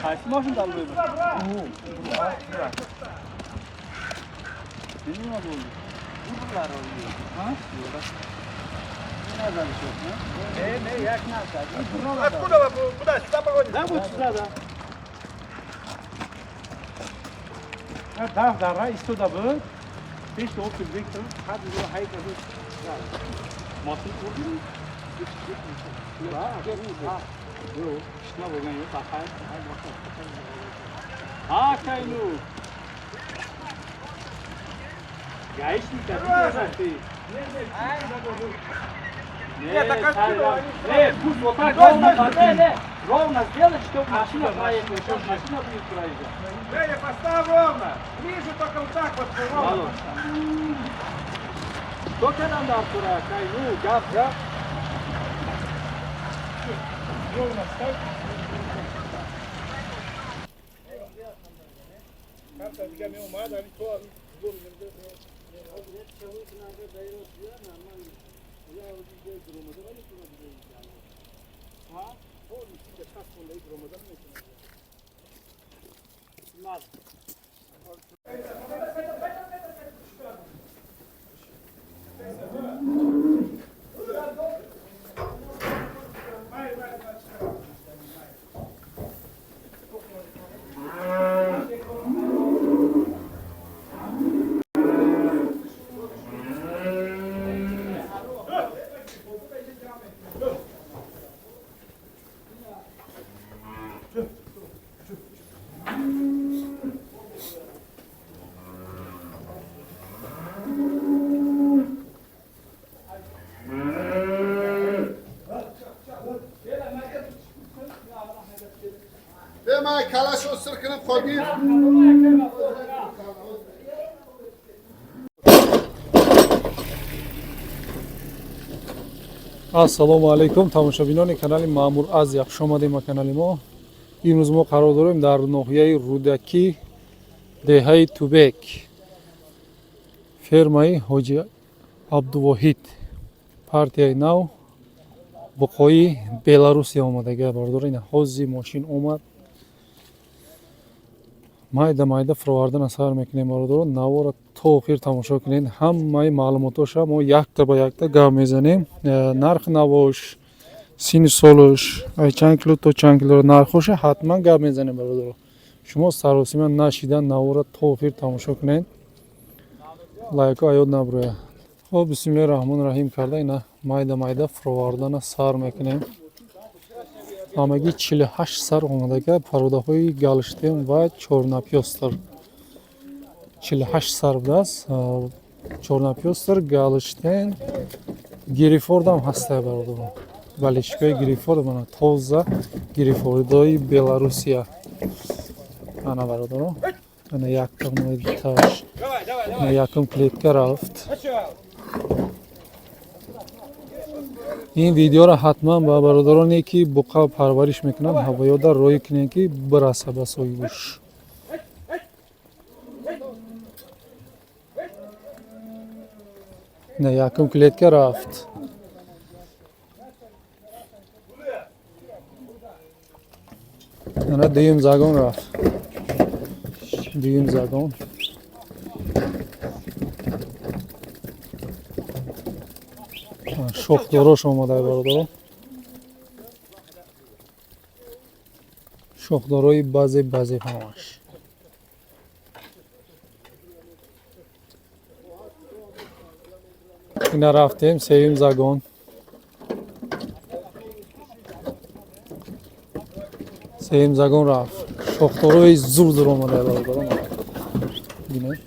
Qaysi mashina olib? Nima bo'ldi? Ha? Не, як narsa. Откуда вы? Куда? Сюда погоните? Да, вот сюда, да. Дар дара истода буд. Пеш то опел Вектор, ҳад узро ҳай кард. Мошин бурдим? Шна бурдан ё тахай. А, кайну. Гаишник, ты. Нет, так откуда они? Не, пусть вот так ровно, не, ровно сделать, чтобы машина проехала, чтобы машина будет проезжать. Женя, поставь ровно. Ближе только вот так вот ровно. Что нам дал тура? Кайну, гап, гап. Ровно ставь. Карта дига меомад, ами то Калашо сир кунем хогир. Ассалому алайкум, тамошобинони канали Маъмур Азия, хуш омадем ба канали мо. Имрӯз мо қарор дорем дар ноҳияи Рӯдакӣ, деҳаи Тубек, фермаи Ҳоҷи Абдувоҳид, партияи нав буқои Беларусия омадагия. Бардор, ина ҳози мошин омад, майда майда фуровардана сар мекунем. Бародаро, навора то охир тамошо кунед, ҳамаи маълумотоша мо якта ба якта гап мезанем. Нархи навош, синни солуш, чанд кило то чанд кило, нархоша ҳатман гап мезанем. Бародаро, шумо саросима нашида навора то охир тамошо кунед, лайко аёд набурӯя. Хоб, бисмиллоҳи раҳмони раҳим карда ина майда майда фуровардана сар мекунем. Ҳамагӣ 48 сар омадага, пародаҳои галштен ва чорнапёстр. 48 сар будааст, чорнапёстр, галштен, гирифордам ҳаста, бародарон. Балишкои гирифорд, мана тоза гирифордои Беларусия. Ана, бародарон, ана якта, якум клетка рафт. Ин видеоро ҳатман ба бародароне, ки буқа парвариш мекунанд, ҳавоёда роҳӣ кунед, ки бираса ба соҳибуш. На якум клетка рафт. Ана дуюм загон рафт, дуюм загон. Шохдорош омада, бародаро, шохдорои баъзе баъзе ҳамаш. Ина рафтем сеюм загон. Сеюм загон рафт, шохдорои зур зур омада, бародаро, бинед.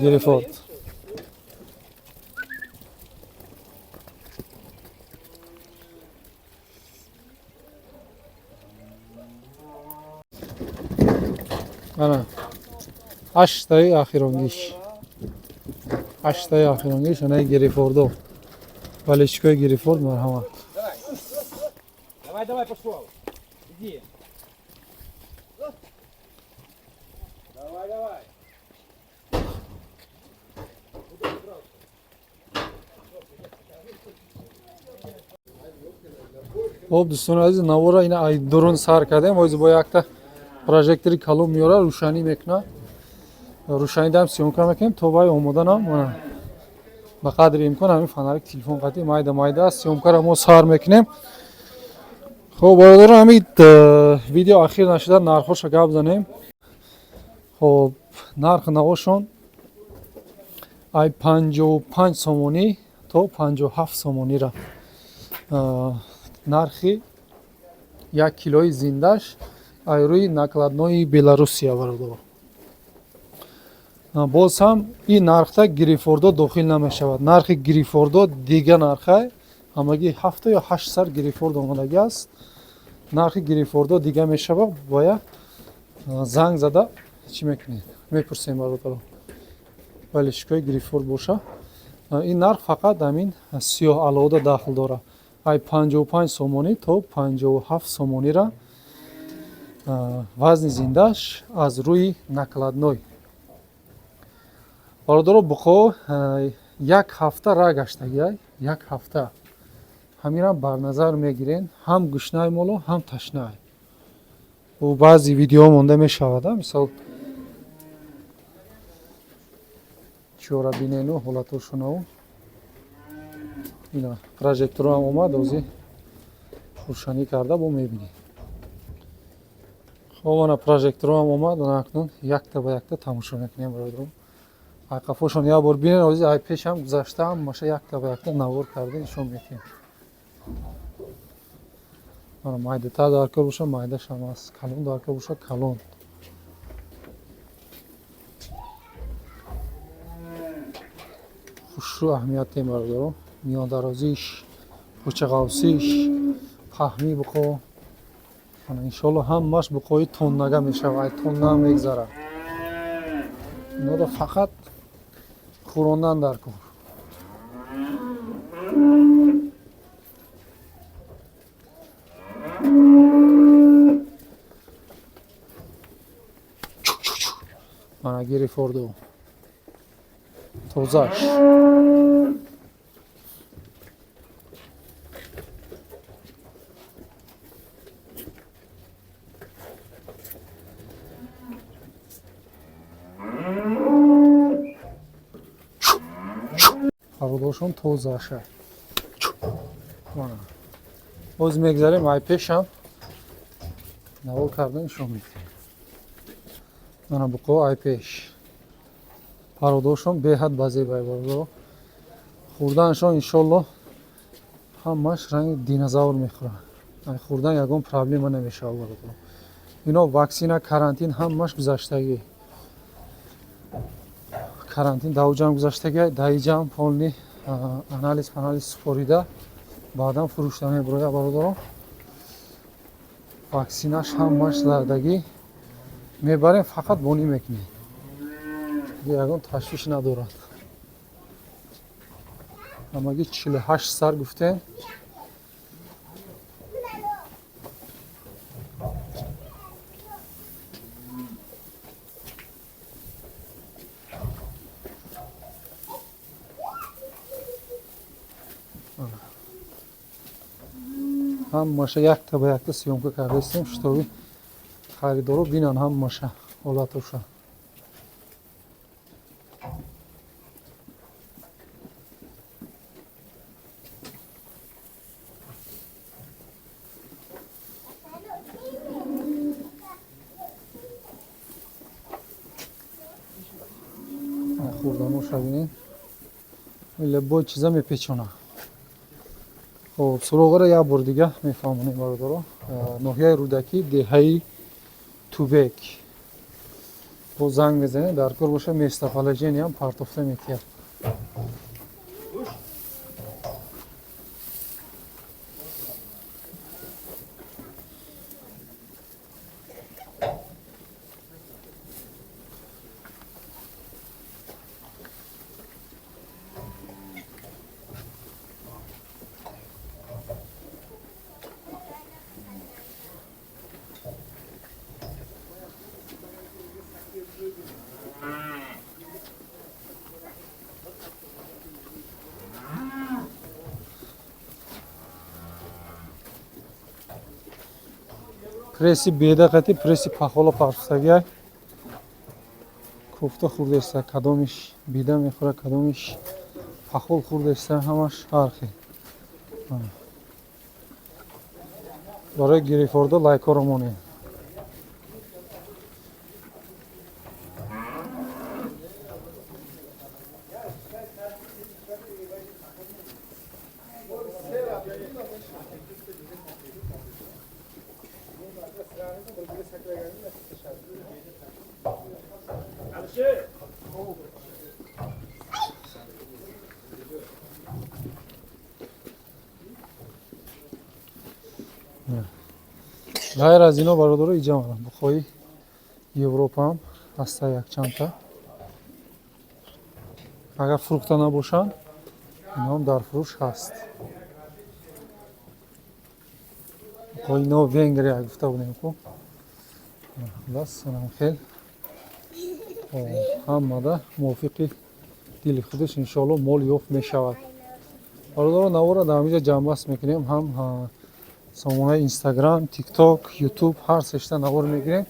Гирифорд. Ана ҳаштаи ахиронгиш, ҳаштаи ахиронгиш, анаи гирифордо, валечкои гирифорд, марҳамат. Давай, давай, пошел. Иди. Давай, давай. Хоб, дӯстони азиз, навора ина ай дурун сар кардем. Ҳозир бо якта прожектори калон меёра, рӯшанӣ мекунад. Рӯшанидам съёмка мекунем, то вай омоданам. Мана ба қадри имкон ҳамин фонарик телефон қатӣ майда майда съёмкаро мо сар мекунем. Хоб, бародарон, ҳамин видео ахир нашуда нархҳоша гап занем. Хоб, нархи навошон ай 55 сомонӣ то 57 сомонира. Нархи як килои зиндаш ай рӯи накладнои Беларусия, бародарон. Боз ҳам ин нархта гирифордо дохил намешавад. Нархи гирифордо дига нархай, ҳамагӣ ҳафта ё ҳашт сар гирифорд омадагӣ аст. Нархи гирифордо дига мешавад, бояд занг зада чӣ мекунед, мепурсем, бародарон. Вале шикои гирифорд боша, ин нарх фақат ҳамин сиёҳ алода дахл дорад. Ай 55 сомонӣ то 57 сомонира вазни зиндаш аз рӯи накладной. Бародаро, буқо як ҳафта ра гаштагиай, як ҳафта. Ҳаминам бар назар мегирен, ҳам гушнай моло, ҳам ташнай. Бу баъзи видеоҳо монда мешавад, мисол чиёра бинену ҳолатошонау. Ина прожекторам омад, ози рӯшанӣ карда бо мебинем. Хоб, ана прожекторам омад, ана акнун якта ба якта тамошо мекунем, бародарон. Ай қафошон як бор бинен, ози ай пешам гузаштаам, маша якта ба якта навор карда нишон медиҳем. Ана майдатар дар кор боша, майдашам аст, калон дар кор боша, калон. Хушрӯ аҳамият дем, бародарон. Миёндарозиш, пӯчағавсиш, паҳмӣ буқо. Ана иншоалло ҳамаш буқои тоннага мешавад, ай тонна мегзарад. Иноро фақат хӯрондан дар кор. Ана гирифорду тозаш. Пародошон тозаша. Боз мегзарем ай пешам, навор карда нишон медиҳем. Ана буқо ай пеш, пародошон беҳад базебай, бародо. Хӯрданашон иншолло ҳамаш ранги динозавр мехӯрад. Ай хӯрдан ягон проблема намешавад, бародо. Ино ваксина, карантин ҳамаш гузаштагӣ. Карантин давҷам гузаштагӣ, даиҷам полни анализ панализ супорида, баъдан фурӯшта мебурояд, бародарон. Ваксинаш ҳамаш зардагӣ, мебарем, фақат бонӣ мекунем, ягон ташвиш надорад. Ҳамагӣ 48 сар гуфтем. Ҳамаша якта ба якта съёмка кардастем, шитоби харидоро бинан ҳамаша ҳолатоша. Хурданоша бинед, лебои чиза мепечона. Хоб, суроғаро як бор дига мефаҳмонем, бародаро. Ноҳияи Рӯдакӣ, деҳаи Тубек. Бо занг мезанем, дар кор боша, местоположениям партофта метиҳад. Пресси беда қати пресси пахола парфтагиай. Кофта хӯрдеста, кадомиш беда мехӯра, кадомиш пахол хӯрдеста, ҳамаш ҳар хел. Барои гирифорда лайкҳоро монед. Ғайр аз ино, бародаро, иҷа мана бухои Европаам ҳаста якчандта. Агар фурӯхта набошанд, иноам дар фурӯш ҳаст. Бухои ино Венгрия гуфта будем ку. Хулас, анам хел ҳамада мувофиқи дили худаш иншоалло мол ёфт мешавад. Бародаро, навора дар ҳаминҷа ҷамъбаст мекунем. Ҳам сомонаи Инстаграм, Тикток, Ютуб ҳар сешта навор мегирем.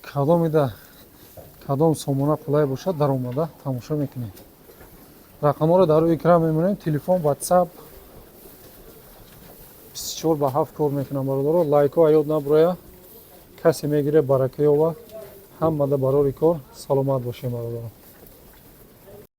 Кадомида кадом сомона қулай бошад, даромада тамошо мекунем. Рақамҳоро дар рӯи экран мемонем, телефон, Ватсап 24 ба 7 кор мекунам, бародаро. Лайкҳо аёд набуроя. Касе мегире, барака ёба. Ҳамада барори кор, саломат бошем, бародаро.